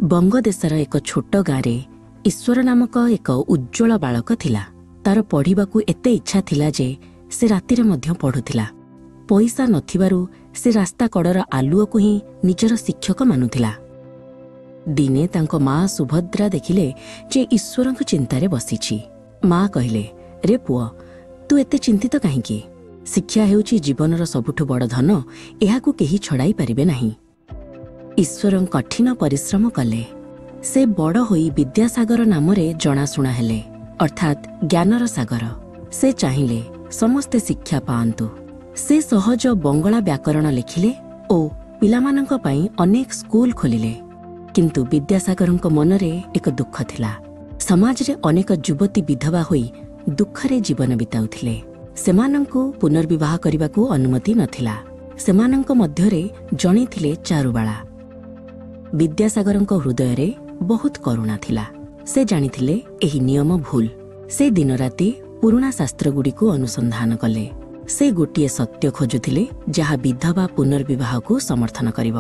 ବଙ୍ଗଦେଶର ଏକ ଛୋଟ ଗାଁରେ ଈଶ୍ୱର ନାମକ ଏକ ଉଜ୍ଜ୍ୱଳ ବାଳକ ଥିଲା। ତାର ପଢ଼ିବାକୁ ଏତେ ଇଚ୍ଛା ଥିଲା ଯେ ସେ ରାତିରେ ମଧ୍ୟ ପଢ଼ୁଥିଲା। ପଇସା ନଥିବାରୁ ସେ ରାସ୍ତା କଡ଼ର ଆଲୁଅକୁ ହିଁ ନିଜର ଶିକ୍ଷକ ମାନୁଥିଲା। ଦିନେ ତାଙ୍କ ମା ସୁଭଦ୍ରା ଦେଖିଲେ ଯେ ଈଶ୍ୱରଙ୍କ ଚିନ୍ତାରେ ବସିଛି। ମା କହିଲେ, ରେ ପୁଅ, ତୁ ଏତେ ଚିନ୍ତିତ କାହିଁକି? ଶିକ୍ଷା ହେଉଛି ଜୀବନର ସବୁଠୁ ବଡ଼ ଧନ, ଏହାକୁ କେହି ଛଡ଼ାଇ ପାରିବେ ନାହିଁ। ଈଶ୍ୱର କଠିନ ପରିଶ୍ରମ କଲେ। ସେ ବଡ଼ ହୋଇ ବିଦ୍ୟାସାଗର ନାମରେ ଜଣାଶୁଣା ହେଲେ, ଅର୍ଥାତ୍ ଜ୍ଞାନର ସାଗର। ସେ ଚାହିଁଲେ ସମସ୍ତେ ଶିକ୍ଷା ପାଆନ୍ତୁ। ସେ ସହଜ ବଙ୍ଗଳା ବ୍ୟାକରଣ ଲେଖିଲେ ଓ ପିଲାମାନଙ୍କ ପାଇଁ ଅନେକ ସ୍କୁଲ ଖୋଲିଲେ। କିନ୍ତୁ ବିଦ୍ୟାସାଗରଙ୍କ ମନରେ ଏକ ଦୁଃଖ ଥିଲା। ସମାଜରେ ଅନେକ ଯୁବତୀ ବିଧବା ହୋଇ ଦୁଃଖରେ ଜୀବନ ବିତାଉଥିଲେ। ସେମାନଙ୍କୁ ପୁନର୍ବିବାହ କରିବାକୁ ଅନୁମତି ନଥିଲା। ସେମାନଙ୍କ ମଧ୍ୟରେ ଜଣେ ଥିଲେ ଚାରୁବାଳା। ବିଦ୍ୟାସାଗରଙ୍କ ହୃଦୟରେ ବହୁତ କରୁଣା ଥିଲା। ସେ ଜାଣିଥିଲେ ଏହି ନିୟମ ଭୁଲ। ସେ ଦିନରାତି ପୁରୁଣା ଶାସ୍ତ୍ରଗୁଡ଼ିକୁ ଅନୁସନ୍ଧାନ କଲେ। ସେ ଗୋଟିଏ ସତ୍ୟ ଖୋଜୁଥିଲେ ଯାହା ବିଧବା ପୁନର୍ବିବାହକୁ ସମର୍ଥନ କରିବ।